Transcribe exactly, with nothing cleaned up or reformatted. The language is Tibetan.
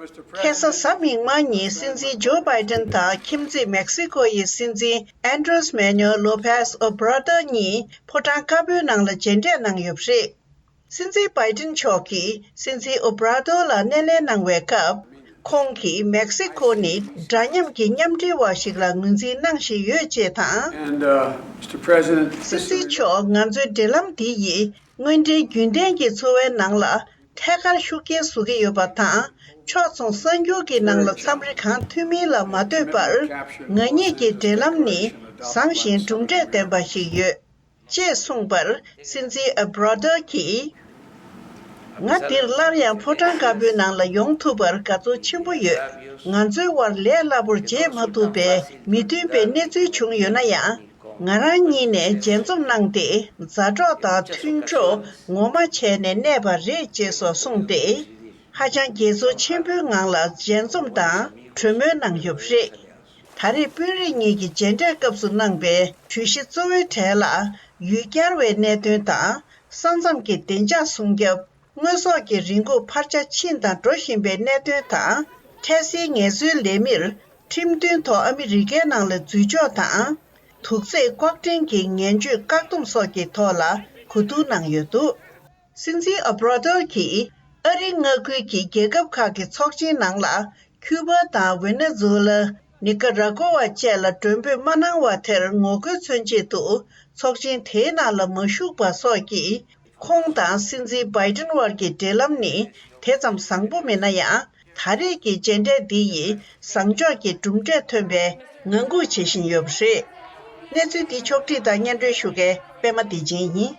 ཁ་སང་གཟའ་མིག་དམར་ཉིན་སྲིད་འཛིན་ཇོ་བྷའི་ཏན་དང་ཁྱིམ་མཚེས་མེག་སི་ཀོ་ཡི་སྲིད་འཛིན་ཨན་ཌྲེས་མེ་ནུ་ཨེལ་ལོ་པེས་ཨོ་བྷ་ར་དོ་གཉིས་ཕོ་བྲང་དཀར་པོའི་ནང་ལ་མཇལ་འཕྲད་གནང་ཡོད་པ་རེད། སྲིད་འཛིན་བྷའི་ཏིན་མཆོག་གིས་སྲིད་འཛིན་ཨོ་བྷ་ར་ཏོ་ལ་སྣེ་ལེན་གནང་བའི་སྐབས། ཁོང་གིས་མེག་སི་ཀོ་ནི་འདྲ་མཉམ་གྱི་མཉམ་འབྲེལ་བ་ཞིག་ལ་ངོས་འཛིན་གནང་བཞིན་ཡོད་ཅེས་དང་། And, uh, Mister President, སྲིད་འཛིན་མཆོག་ང་ཚོའི་འབྲེལ་ལམ་འདི་ཡིས་དངོས་འབྲེལ་རྒྱུན་ལྡན་གྱི་འཚོ་བའི་ནང་ལ་ཐད་ཀར་ཤུགས་རྐྱེན་བཟོ་གི་ཡོད་པ་དང་། ཕྱོགས་མཚུངས་གསར་འགྱུར་གྱི་ནང་ལ་འཚམས་འདྲི་གང་ཐུབ་མིན་ལ་མ་ལྟོས་པར། ང་གཉིས་ཀྱི་འབྲེལ་ལམ་ནི་བཟང་ཞིང་གྲུབ་འབྲས་ལྡན་པ་ཞིག་ཡོད། ཅེས་གསུངས་པར། སྲིད་འཛིན་ཨ་བྷ་ར་ཏར་གྱིས། ང་འདིར་སླར་ཡང་ཕོ་བྲང་དཀར་པོའི་ནང་ལ་ཡོང་ཐུབ་པར་དགའ་ཚོར་ཆེན་པོ་ཡོད། ང་ཚོའི་དབར་ལས་སླ་པོར་མཇལ་མ་ཐུབ་པའི་མི་མཐུན་པའི་གནས་ཚུལ་བྱུང་ཡོད་ན་ཡང་། ང་རང་གཉིས་ནས་མཇལ་འཛོམས་གནང་སྟེ། མཛའ་གྲོགས་དང་མཐུན་གྲོགས་ངོ་མ་བྱས་ནས་གནས་པ་རེད། ཅེས་སོགས་གསུངས་ཏེ། ཧ་ཅང་དགྱེས་ཚོར་ཆེན་པོའི་ངང་ལ་མཇལ་འཛོམས་དང་གྲོས་མོལ་གནང་ཡོད་པ་རེད། ད་རེས་དཔོན་རིགས་གཉིས་ཀྱི་མཇལ་འཕྲད་སྐབས་སུ་གནང་པའི་གྲོས་གཞི་གཙོ་བོའི་གྲས་ལ། ཡུལ་གྱར་བའི་གནད་དོན་དང་། ས་མཚམས་ཀྱི་བདེ་འཇགས་སྲུང་སྐྱོབ། དངོས་ཟོག་གི་རིན་གོང་འཕར་ཆ་ཕྱིན་དང་འགྲོ་བཞིན་པའི་གནད་དོན་དང་། འཕྲལ་སེལ་ངལ་གསོའི་ལས་མིར་ཁྲིམས་མཐུན་ཐོག་ཨ་མི་རི་ཀའི་ནང་ལ་འཛུལ་ཕྱོགས་དང་། དུག་རྫས་ལྐོག་འདྲེན་གྱི་ངན་བྱུས་བཀག་སྡོམ་སོགས་ཀྱི་ཐོག་ལ་གོ་བསྡུར་གནང་ཡོད་འདུག་སྲིད་འཛིན་ཨ་བྷ་ར་ཏར་གྱིས་ཨ་རིའི་མངའ་ཁུལ་གྱི་རྒྱལ་ཁབ་ཁག་གི་ཚོགས་ཆེན་ནང་ལ། ཁྱུ་པ་དང་ཝེ་ནེ་ཛུ་ལ། ནི་ཀ་ར་ཀོ་ཝ་བཅས་ལ་མགྲོན་འབོད་མ་གནང་བ་དེར་ངོ་རྒོལ་མཚོན་ཆེད་དུ། ཚོགས་ཆེན་དེའི་ནང་ལ་མ་ཞུགས་པ་སོགས་ཀྱིས། ཁོང་དང་སྲིད་འཛིན་བྷའི་ཏིན་དབར་གྱི་འབྲེལ་ལམ་ནི་དེ་ཙམ་བཟང་པོ་མིན་ན་ཡང་། ད་རེས་ཀྱི་མཇལ་འཕྲད་འདི་ཡིས་བཟང་ཕྱོགས་ཀྱི་གྲུབ་འབྲས་ཐོན་པའི་ངང་སྒུག་བྱེད་བཞིན་ཡོད་པ་རེད། གནས་ཚུལ་འདི་ཕྱོགས་བསྒྲིགས་དང་སྙན་སྒྲོན་ཞུ་མཁན་པད་མ་བདེ་ཆེན་ཡིན།